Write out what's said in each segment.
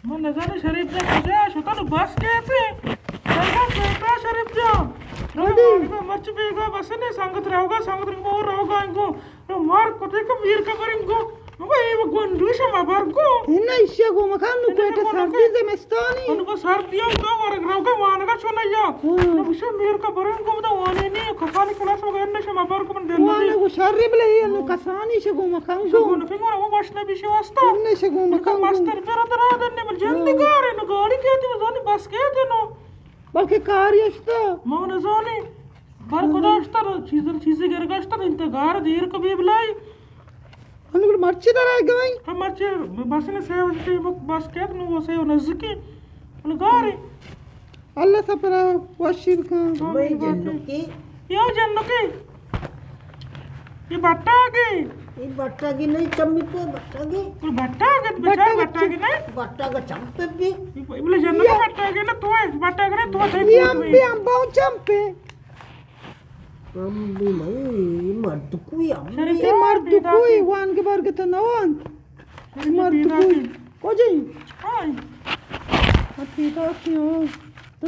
من نزاناں شریف جان کجا شتا، نو بس کئیت؟ سنگت کئیت شریف جان؟ نو ودی۔ مارگا مرچی بیگا بس نے، سنگت روگا، سنگت رنگ بور روگا انگو۔ نو مار کتے کہ میر قبر انگو۔ نو اے گونڈو شما برگو۔ نہ، ایشی گو مکان، نو کوئٹہ سردی زمستانی۔ نو بس سردی ہم تو ورگ روگا وانگا چون یا۔ ہاں۔ نو بشو میر قبر انگو، تو وانے نی، کسانی کلاس وغیرہ نہ شما برگو من دل وانگو شری بلے، نو کسانی شگو مکان گو۔ شگو نہ فکر وہ وش نہ بیشی واسطہ۔ نہ شگو مکان گو۔ مستر پر درا دنے بل جند گارے، نو گاڑی کئیت، زانی بس کئیت نو۔ بلکہ کاری اشتا۔ ما نزانی۔ بر کدا اشتا، چیزن چیزی گرگا اشتا، انت گار دیر کبی بلائی۔ انو گڑا مرچی در آئی گوئی؟ ہم مرچی بس نے سے بجے تے بس کئیت، نو سے نزدیکی۔ انو گاری۔ اللہ سپرا وشی بکن۔ میں جنکی۔ یو جنکی۔ یہ بٹاگی۔ یہ بٹاگی نہیں، چمی پہ بٹاگی۔ کوئی بٹاگی، بچار بٹاگی نہیں۔ بٹاگا چم پہ بھی۔ یہ بولے جنکی بٹاگی نا، تو ہے، بٹاگی نہیں، تو ہے۔ یہ ہم بھی ہم بہت چم پہ۔ ہم بھی میں، یہ مردکوئی ہم بھی۔ یہ مردکوئی وان کے بار کے تو نوان۔ مردکوئی۔ کو جی؟ ہاں۔ پیدا کی ہو۔ تو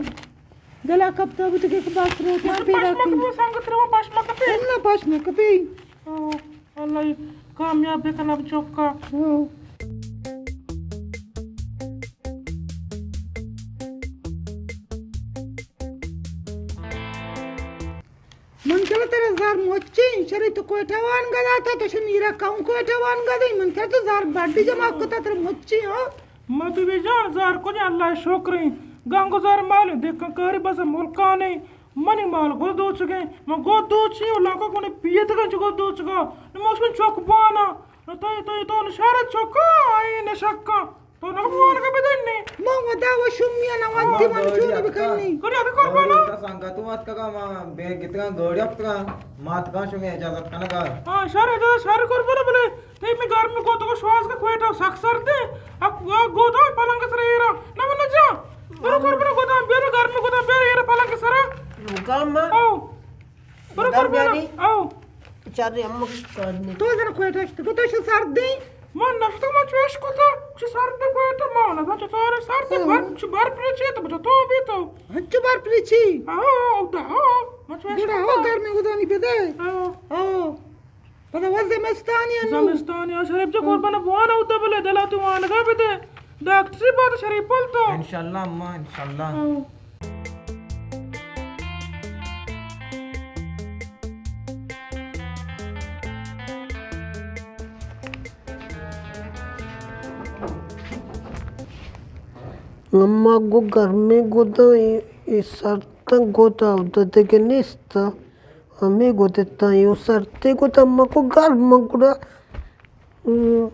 دلا کپتا بوت کہ بس روت ما پیدا کپی۔ پشمک بو سنگت رو پشمک کپی۔ اللہ پشمک کپی۔ او، اللہ کامیاب بکن اب چوکا۔ او۔ من چلو ترا زار مچیں، شری تو کوئٹہ وانگا داتا، تو شمیرا کم کوئٹہ وانگا دئی، من چلو تو زار بڈی جمع کتا ترا مچیں، ہاں۔ ما بی بی جان زار کجا، اللہ شکریں۔ گنگ زار مال دکن کاری بس ملکانی۔ منی مال گو دوچگیں۔ من گو دوچی و لانکا کنے پیتگن چ گو دوچگا۔ نموش من چوک بانا۔ نو تئی، تئی تو نشارت چوکا، آئی نشکا۔ تو نہ بوان کا بدن نے۔ ما ودا و شمی نہ وانتی من چون بکنی۔ کجا تو قربانا؟ سنگتو وات کا ما بے گتگا گوڑی اپتگا۔ مات کا شمی اجازت کنگا۔ ہاں، شر اجازت، شر قربانا بلے۔ تئی میں گرمی گوتو شواز کا کوئٹہ سک سردے۔ اک گودا پلنگ سر ایرا۔ نہ من جا۔ برو قربان گودا، بیرو گرمی گودا، بیرو ایرا پلنگ سرا۔ گام۔ او۔ برو قربان۔ او۔ چارے ہم کارنے۔ تو زن کوئٹہ اشت، گوتو شو سردے۔ من نشتو من چوش کوتا، چی سردے کوئٹہ ما نہ چتارے سردے بر، چی بر پریچے تو بچو تو بھی تو۔ ہنچو بر پریچی۔ او، او دا۔ من چوش گڑا او گرمی گودانی بدے۔ او۔ او۔ پدا وت زمستانی انو۔ زمستانی، آ شریف جو قربان بوان اودا بلے دلا تو وانگا بدے۔ ڈاکٹری بات شریف پل تو۔ انشاءاللہ اماں، انشاءاللہ۔ ہاں۔ اماں گو گرمیں گدا اے، اے سرتاں گدا اودا دگہ نیست۔ ہمے گدتاں، اے سرتے گدا، ما کو گرم گڑا۔ ہم۔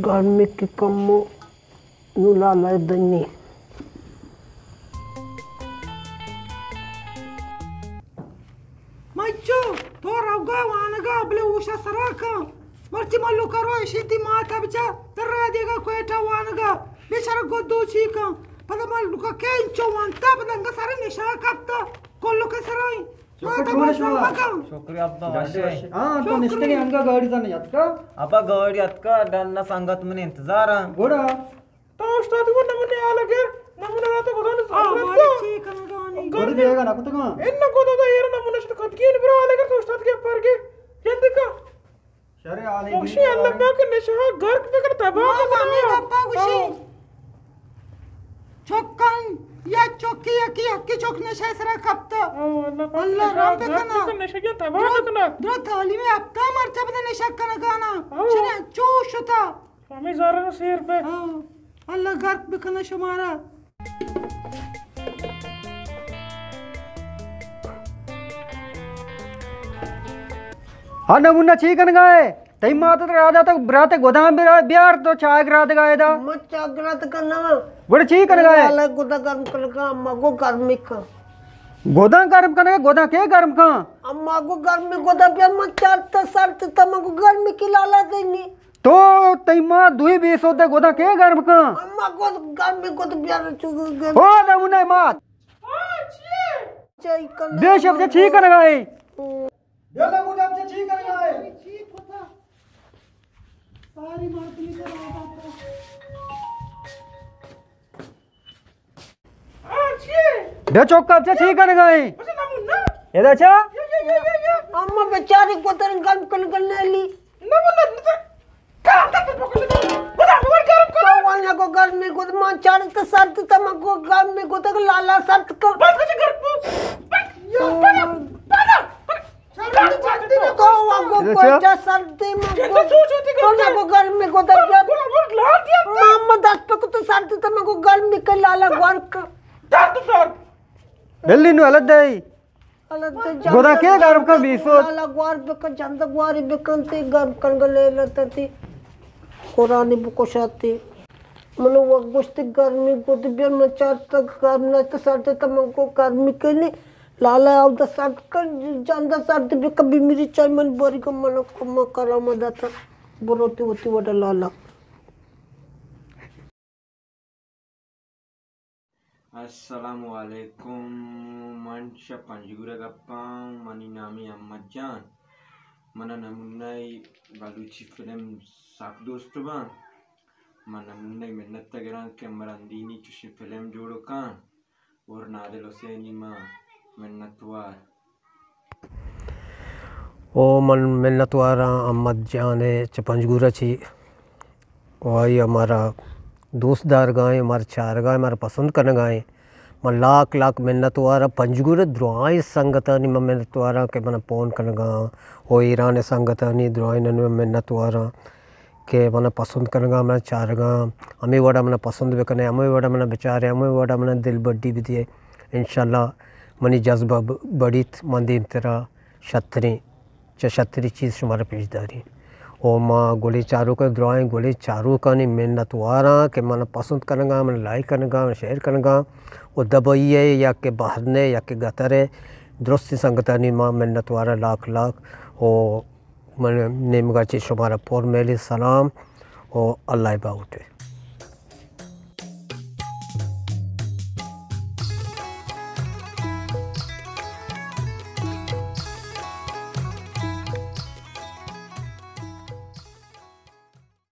گرمے کہ کمو نوں لالا دنی۔ مچو، تو روگا وانگا بلے ہوشا سرا کن۔ مرچی ملوکا رو اشی تی ماتا بچا ترا دیگا کوئٹہ وانگا۔ بیچارہ گدو چی کن۔ پدا ملوکا کہ انچو وانتا پدا انگا سر نشا کپتا۔ کلو کے سرائی۔ شکر شما۔ شکریہ ابا، وشے۔ ہاں، تو نشتگے انگا گاڑی زن یاتکا؟ ابا گاڑی اتکا، ڈن سنگت من انتظار ہاں۔ گڑا؟ تو استاد کو نمونے آ لگے، نمونے را تو گزان آ، سنگت مارے کو۔ چی کنگانی؟ گاڑی بیگا نہ کتگا۔ ان کو تو ایر نمونے شت کتگین برا آ لگے تو استاد کے پر کے۔ جلدی کا۔ شرے آلے بخشی اللہ پاک نشہ گرک بکن تباہ بکن۔ مامی گپا گوشی۔ چکن یا چکی یکی یکی چک نشہ سرا کپتا۔ او اللہ پاک اللہ نشہ رحم گرک بکنا۔ بکن نشہ گیا تباہ بکنا۔ درو تعلیم یافتہ مرچا بدا نشہ کنگانا۔ او۔ شنا چو شتا۔ ہمیں زارا سیر پہ۔ او۔ اللہ گرک بکنا شمارا۔ ہاں نمونہ چی کنگا ہے؟ تئی مات ءَ را داتگ برات ءَ گداں بیا-، بیار، تو چاہ گرا دگا ادا۔ من چاہ گرا دگا نہ۔ گڑا چی کنگا ئے؟ لالا گدا گرم کنگا، اما گو گرمی کن۔ گداں گرم کنگا، گداں کے گرم کن؟ اما گو گرمی گدا بیا، من چارتا سرد تا، من گو گرمی کی لالا دینی۔ تو تئی ماں دوئی بے سود ءَ گداں کے گرم کن؟ اما گو گرمی گدا بیا چو گرم۔ او نمونہ مات۔ چی کن؟ بے شب چی کنگا ئے؟ بیا نمونہ چی کنگا ئے؟ بیا چوکا چی کنگا ئے؟ ادا چا؟ اما بیچاری گداں گرم کن گن لی۔ تو وانا کو گرمی گد، من چارتا سرد تا، من کو گرمی گد، لالا سرد کن۔ تو واگو اچھا۔ کوئٹہ سردی، من کو، تو واگو گرمی گد۔ ماما دست پہ کو تو سردی تا، من کو گرمی کن، لالا گوار کن۔ بلی نو الگ دئی۔ گدا کے گرم کن بیسو؟ لالا گوار بکن، چند گواری بکن تی گرم کن گلے لتا تی۔ قرآنی بکشاتی۔ منو وقت گوشتی گرمی گد بیار، من چار تا گرم نہ تا سرد تا، من کو گرمی کنی۔ لالا او دا سرد کن، جان دا سرد بکن، بیمری چای من باری کن، من کو ما کرام داتا۔ بروتی وتی وڈا لالا۔ السلام علیکم، من شہ پنجگور ءَ گپاں، منی نام احمد جان۔ من نمونہ بلوچی فلم سک دوست باں۔ من نمونہ منت ءَ گراں کہ مرندینی چشیں فلم جوڑ کن اور نادل حسینی ما منتوار۔ او من منتواراں احمد جان ءِ چہ پنجگور ءَ چی، او آئی ءَ مارا دوست دارگائیں، مارا چارگائیں، مارا پسند کنگائیں۔ من لاکھ لاکھ منتواراں پنجگور ءِ درائیں سنگتانی، من منتواراں کہ من فون کنگاں، او ایران ءِ سنگتانی درائیں من منتواراں کہ من پسند کنگاں، من چارگاں، ہمے وڑا من پسند بکنے، ہمے وڑا من بچارے، ہمے وڑا من دل بڈی بدیے۔ انشاءاللہ منی جذبہ ب-، بڑیت، من دیمترا شتریں، چہ شتریں چیز شمارا پیش داریں۔ او ما گلیں چاروکاں، درائیں گلیں چاروکانی منتواراں کہ من پسند کنگاں، من لائک کنگاں، من شیئر کنگاں۔ او دبئی ءَ یا کہ بحرین ءَ یا کہ قطر ءَ درستیں سنگتانی ما منتواراں لاکھ لاکھ۔ او من نیمگا چہ شمارا پر میلیں سلام او اللہ باہوٹ۔